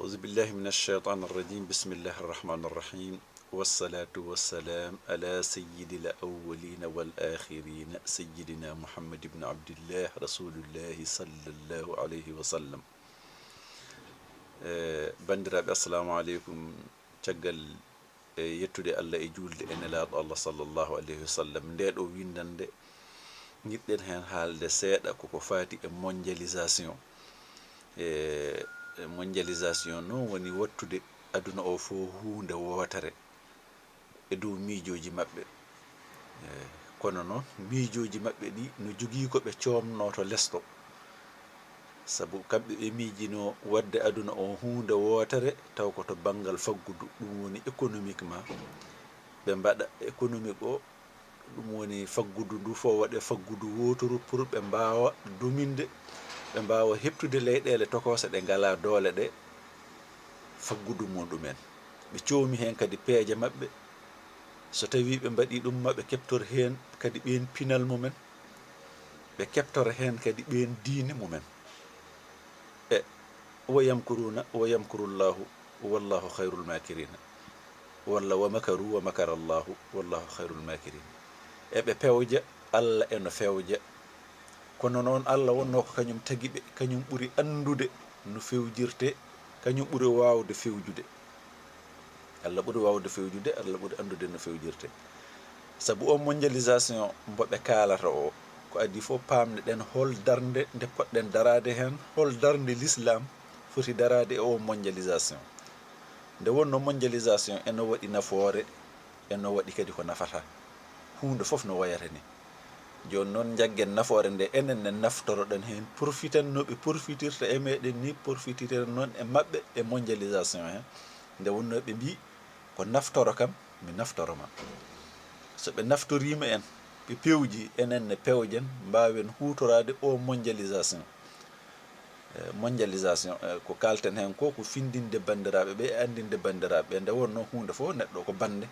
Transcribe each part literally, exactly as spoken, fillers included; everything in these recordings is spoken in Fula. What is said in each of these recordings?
أعوذ بالله من الشيطان الرجيم. بسم الله الرحمن الرحيم. والصلاة والسلام على سيد الأولين والآخرين سيدنا محمد بن عبد الله رسول الله صلى الله عليه وسلم. Eh, banndiraaɓe, assalamu aleykum. Caggal e yettude Allah e juulde e Nelaaɗo Allah sallallahu alayhi wa sallam, nde ɗo winndannde njiɗɗen heen haalde seeɗa koko faati e mondialisation. E, e mondialisation noon woni wattude aduna o fof huunde wootere e dow miijooji maɓɓe. E, kono noon miijooji maɓɓe ɗi no jogii ko ɓe coomnoo to lesto. Sabu kamɓe ɓe miijino waɗde aduna o huunde wootere, taw ko to banngal faggudu, ɗum woni économiquement. Ɓe mbaɗa économique o, ɗum woni faggudu ndu fof waɗe faggudu wootoru pour ɓe mbaawa dominde, ɓe mbaawa heɓtude leyɗeele tokoosa ɗe ngalaa doole ɗe faggudu muɗumen. Ɓe coomi heen kadi peeje maɓɓe. So tawii ɓe mbaɗii ɗum, ma ɓe keɓtor heen kadi ɓeen pinal mumen. Ɓe keɓtora heen kadi ɓeen diine mumen. E, "Wa yamkuruuna wa yamkurullahu wallahu khayrul makirina." Walla, "Wa makaru wa makarallahu wallahu khayrul makirin." Eɓe pewja, Allah eno fewja. Kono noon, Allah wonnoo ko kañum tagi ɓe, kañum ɓuri anndude no fewjirte, kañum ɓuri waawde fewjude. Allah ɓuri waawde fewjude, Allah ɓuri anndude no fewjirte. Sabu o mondialisation mbo ɓe kaalata o, ko adii fof paamneɗen hol darnde nde poɗɗen daraade heen, hol darnde l'islam foti daraade e o mondialisation. Nde wonnoo mondialisation eno waɗi nafoore, eno waɗi kadi ko nafata. Huunde fof no wayata ni. Jooni noon, njaggen nafoore nde, enen ne naftoroɗen heen, profiten no ɓe profitirta e meɗen ni, profitiren noon e maɓɓe e mondialisation he. Nde wonnoo ɓe mbii, "Ko naftoro kam, mi naftoro ma." So ɓe naftoriima en, ɓe pewji, enen ne pewjen, mbaawen huutoraade o mondialisation. Eh, mondialisation, eh, ko kaalten heen ko, ko findinde banndiraaɓe ɓe e anndinde banndiraaɓe ɓe. Nde wonnoo huunde fof neɗɗo ko bannde.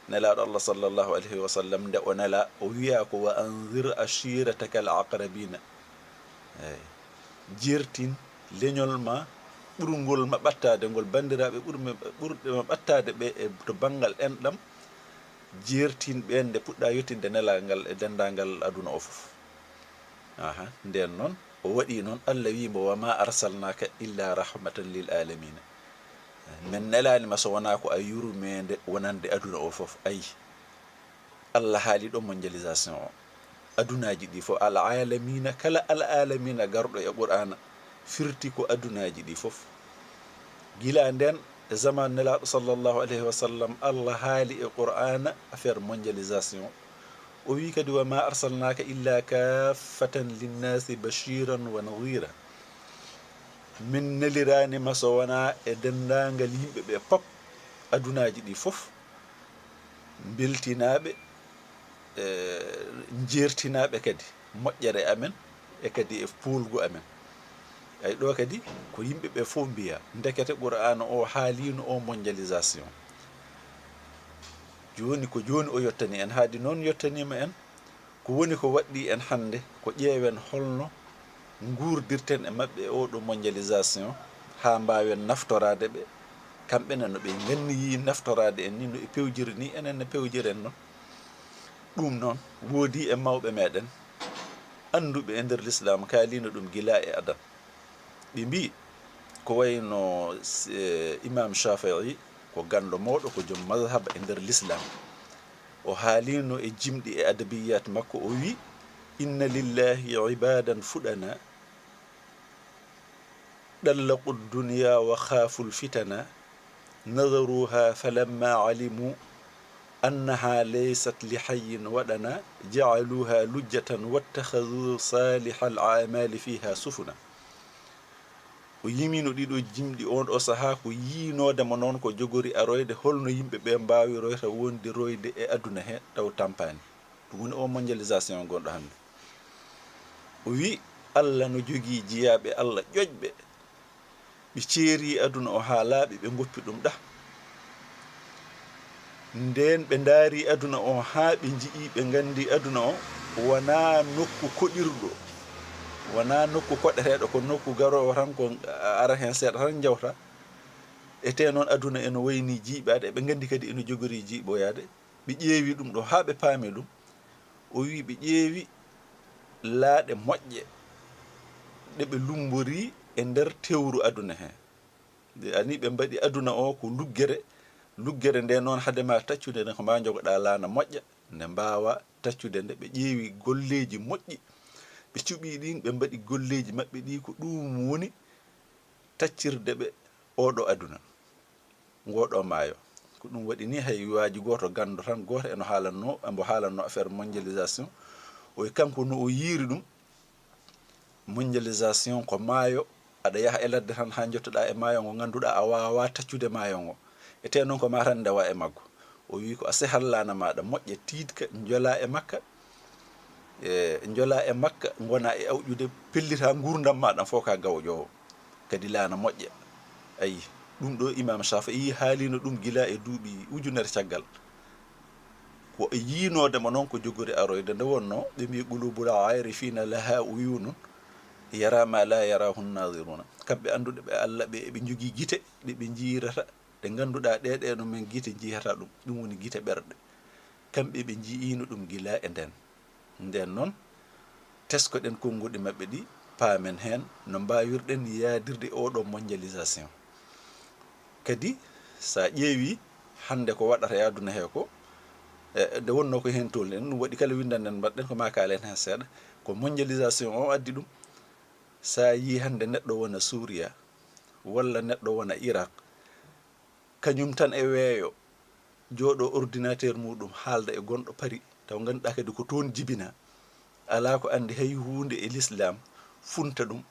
Nelaaɗo Allah sallallahu alayhi wa sallam, nde o nelaa, o wiyaa ko, "Wa anzir ashirataka al aqrabina." Eey. Jeertin leñol ma ɓurngol ma ɓattaade ngol, banndiraaɓe ɓurɓe, ɓurɓe ma ɓattaade ɓe e to banngal enɗam, jeertin ɓeen nde puɗɗa yettinde nelaagal e denndaangal aduna o fof. Aha, ndeen noon, o waɗi noon, Allah wii mbo, "Wa ma arsalnaka illa rahmatan lil alamina." Min nelaani ma so wonaa ko a yurmeende wonande aduna o fof. Ayi, Allah haali ɗo mondialisation o. Adunaaji ɗi fof, al alamina, kala al alamina garɗo e Qur'aana, firti ko adunaaji ɗi fof. Gila ndeen, e zaman Nelaaɗo sallallahu alayhi wa sallam, Allah haali e Qur'aana affaire mondialisation. O wii kadi, "Wa ma arsalnaka illa kaffatan linnasi bashiran wa nadhira." Min neliraani ma so wonaa e denndaangal yimɓe ɓe pop, adunaaji ɗi fof, mbeltinaaɓe, e, njeertinaaɓe kadi moƴƴere amen e kadi e poolgu amen. Ay, ɗo kadi ko yimɓe ɓe fof mbiya, ndekete Qur'aana o haaliino o mondialisation. Jooni ko jooni o yottani en, haadi noon yottaniima en. Ko woni ko waɗɗii en hannde, ko ƴeewen holno nguurdirten e maɓɓe e oɗo mondialisation, haa mbaawen naftoraade ɓe, kamɓe ne no ɓe nganniyii naftoraade en ni, no ɓe pewjiri ni, enen ne pewjiren noon. Ɗum noon, woodii e mawɓe meɗen, annduɓe e nder Lislaam, kaaliino ɗum gila e adan. Ɓe mbii, ko wayno, eh, Imam Shafi'i, ko ganndo mawɗo, ko joom mazhab e nder Lislaam. O haaliino e jimɗi e adabiyat makko, o wii, "Inna lillahi ibadan fuɗana, ɗallaqu dunya wa khaful fitana, nazaruha falamma alimu annaha laysat li hayyin waɗana, ja'aluha lujjatan wattakhadhu salihal a'mali fiha sufuna." O yimino ɗiɗo jimɗi on o sahaa, ko yiinoode mo noon ko jogori aroyde, holno yimɓe ɓe mbaawiroyta wonde royde e aduna he taw tampaani. Ɗum woni o mondialisation gonɗo hannde. O wii, Allah no jogii jiyaaɓe Allah ƴoƴɓe. Ɓe ceeri aduna o haa laaɓi, ɓe ngoppi ɗum ɗah. Ndeen ɓe ndaari aduna o haa ɓe nji'i, ɓe nganndi aduna o wonaa nokku koɗirɗo, wonaa nokku koɗeteeɗo, ko nokku garoowo tan, ko ara heen seeɗa tan njawta. E tee noon, aduna eno wayni jiiɓaade, eɓe nganndi kadi eno jogori jiiɓoyaade. Ɓe ƴeewi ɗum ɗo haa ɓe paami ɗum. O wii ɓe ƴeewi laaɗe moƴƴe ɗe ɓe lumbori e nder tewru aduna he. Nde ani ɓe mbaɗi aduna o ko luggere, luggere nde noon hade ma taccude nde ko ma jogoɗaa laana moƴƴa, nde mbaawa taccude nde. Ɓe ƴeewi golleeji moƴƴi, ɓe cuɓii ɗin, ɓe mbaɗi golleeji maɓɓe ɗi, ko ɗum woni taccirde ɓe oɗo aduna, ngoɗo maayo. Ko ɗum waɗi ni hay waaji gooto ganndo tan, gooto eno haalanno, embo haalanno affaire mondialisation. O e kanko no o yiiri ɗum, mondialisation ko maayo, aɗa yaha e ladde tan haa njottoɗaa e maayo ngo ngannduɗaa a waawaa taccude maayo ngo. E tee noon ko ma tan ndewa e maggo. O wii ko a sehal laana maaɗa moƴƴa, tiiɗka, njolaa e makka, e njolaa e makka, ngonaa e awƴude, pellita nguurndam maaɗa fof ka gawƴoowo. Kadi laana moƴƴa. Ayi, ɗum ɗo Imam Shafi'i haalino ɗum gila e duuɓi ujunere caggal. Ko e yiinoode mo noon ko jogori aroyde. Nde wonno ɓe mbi qulubul aarifina laha uyunun yara ma la yarahu naziruna. Kamɓe annduɓe ɓe Allah ɓe, eɓe njogii gite ɗe ɓe njiirata, ɗe ngannduɗaa ɗe, ɗe no men gite njiyata ɗum. Ɗum woni gite ɓerɗe. Kamɓe ɓe njiyiino ɗum gila e nden. Nden noon, teskoɗen konnguɗi maɓɓe ɗi, paamen heen no mbaawirɗen yaadirde e oɗo mondialisation. Kadi, so a ƴeewi hannde ko waɗata e aduna he ko, e, nde wonno ko heen tolni en, ɗum waɗi kala winndanden mbaɗɗen ko ma kaalen heen seeɗa, ko mondialisation o addi ɗum. So a yii hannde neɗɗo wona Suuriya, walla neɗɗo wona Irak, kañum tan e weeyo, jooɗo ordinateur muɗum, haalda e gonɗo Paris, taw ngannduɗaa kadi ko toon jibina, alaa ko anndi hay huunde e l'islam, funta ɗum,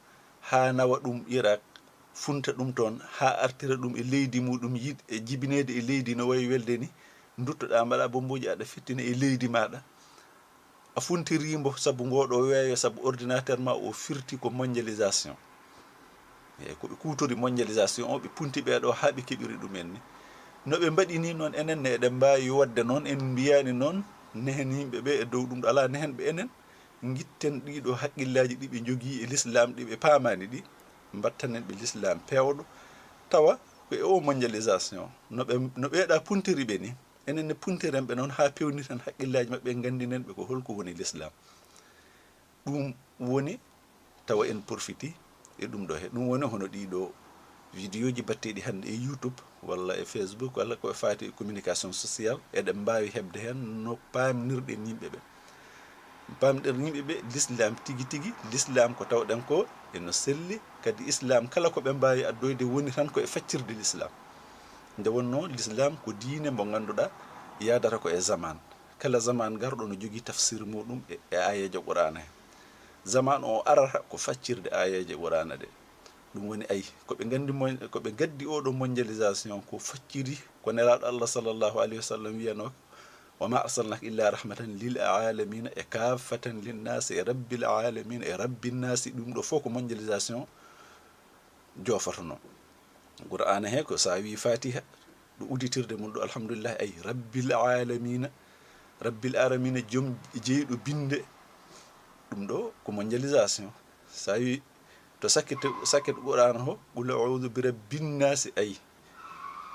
haa nawa ɗum Irak, funta ɗum toon, haa artira ɗum e leydi muɗum, yiɗ-, e jibineede e leydi no wayi welde ni, nduttoɗaa mbaɗa bombooji, aɗa fittina e leydi maaɗa. A funtiri mbo sabu ngoɗo weeyo, sabu ordinateur ma o firti ko mondialisation. Eyi, ko ɓe kuutori mondialisation o, ɓe punti ɓee ɗo haa ɓe keɓiri ɗum en ni. No ɓe mbaɗi ni noon, enen ne eɗen mbaawi waɗde noon, en mbiyaani noon nehen yimɓe ɓe e dow ɗum ɗo, alaa nehen ɓe. Enen ngitten ɗiɗo haqqillaaji ɗi ɓe njogii e l'islam, ɗi ɓe paamaani ɗi, mbattanen ɓe l'islam peewɗo, tawa ko e o mondialisation no ɓe, no ɓeeɗa puntiri ɓe ni. Enen ne puntiren ɓe noon haa peewniten haqqillaaji maɓɓe, nganndinen ɓe ko holko woni l'islam. Ɗum woni tawa en porfiti e ɗum ɗo he. Ɗum woni hono ɗiɗo vidéoji batteɗi hannde e YouTube walla e Facebook walla ko e faati e communication sociale. Eɗen mbaawi heɓde heen no paamnirɗen yimɓe ɓe. Paamɗen yimɓe ɓe l'islam tigi tigi, l'islam ko tawɗen ko eno selli, kadi islam kala ko ɓe mbaawi addoyde woni tan ko e faccirde l'islam. Nde wonno l'islam ko diine mbo ngannduɗaa yaadata ko e zaman. Kala zaman garɗo no jogii tafsir muɗum e, e aayeeje Qur'aana he. Zaman o arata ko faccirde aayeeje Qur'aana ɗe. Ɗum woni ay, ko ɓe nganndi mon-, ko ɓe ngaddi oɗo mondialisation ko facciri ko Nelaaɗo Allah sallallahu alayhi wa sallam wiyanoo, "Wa ma arsalnaka illa rahmatan lil alamina" e kaffatan linnaasi e rabbil alamina e rabbin naasi. Ɗum ɗo fof ko mondialisation joofotono. Qur'aana he ko so a wi Fatiha, ɗo uditirde mum ɗo, alhamdulillah, ay, rabbil alamina. Rabbil alamina, joom jeyɗo binde. Ɗum ɗo ko mondialisation. So a wi to sakket, sakket Qur'aana ho, "Qul a'udhu bi rabbin nasi", ay,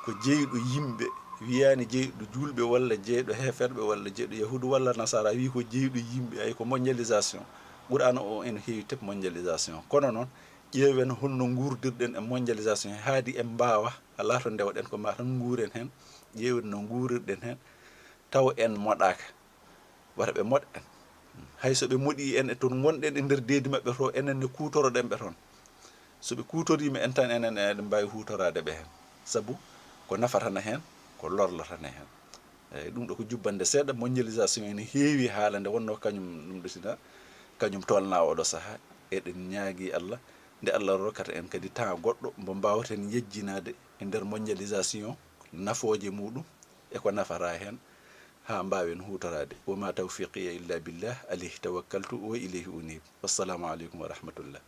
ko jeyɗo yimɓe, wiyaani jeyɗo juulɓe walla jeyɗo heeferɓe walla jeyɗo yahuudu walla nasara, wi ko jeyɗo yimɓe, ay, ko mondialisation. Qur'aana o ene heewi tep mondialisation. Kono noon, ƴeewen holno nguurdirɗen e mondialisation he, haadi en mbaawa, alaa to ndewɗen, ko ma tan nguuren heen, ƴeewen no nguurirɗen heen, taw en moɗaaka. Wata ɓe moɗ en. Hay so ɓe moɗii en e toon ngonɗen e nder deedi maɓɓe to, enen ne kuutoroɗen ɓe toon. So ɓe kuutoriima en tan, enen eɗen mbaawi huutoraade ɓe heen. Sabu ko nafatana heen, ko lorlatana heen. Eeyi, ɗum ɗo ko jubbannde seeɗa, mondialisation ene heewi haala nde wonnoo kañum, ɗum ɗo sina, kañum tolnaa oɗo sahaa. Eɗen ñaagii Allah, nde Allah rokkata en kadi temps goɗɗo mbo mbaawten yejjinaade e nder mondialisation, nafooje muɗum e ko nafata heen, haa mbaawen huutoraade. Wa ma tawfiqiya illa billah, alayhi tawakkaltu wa ilayhi unib. Wassalamu aleykum wa rahmatullah.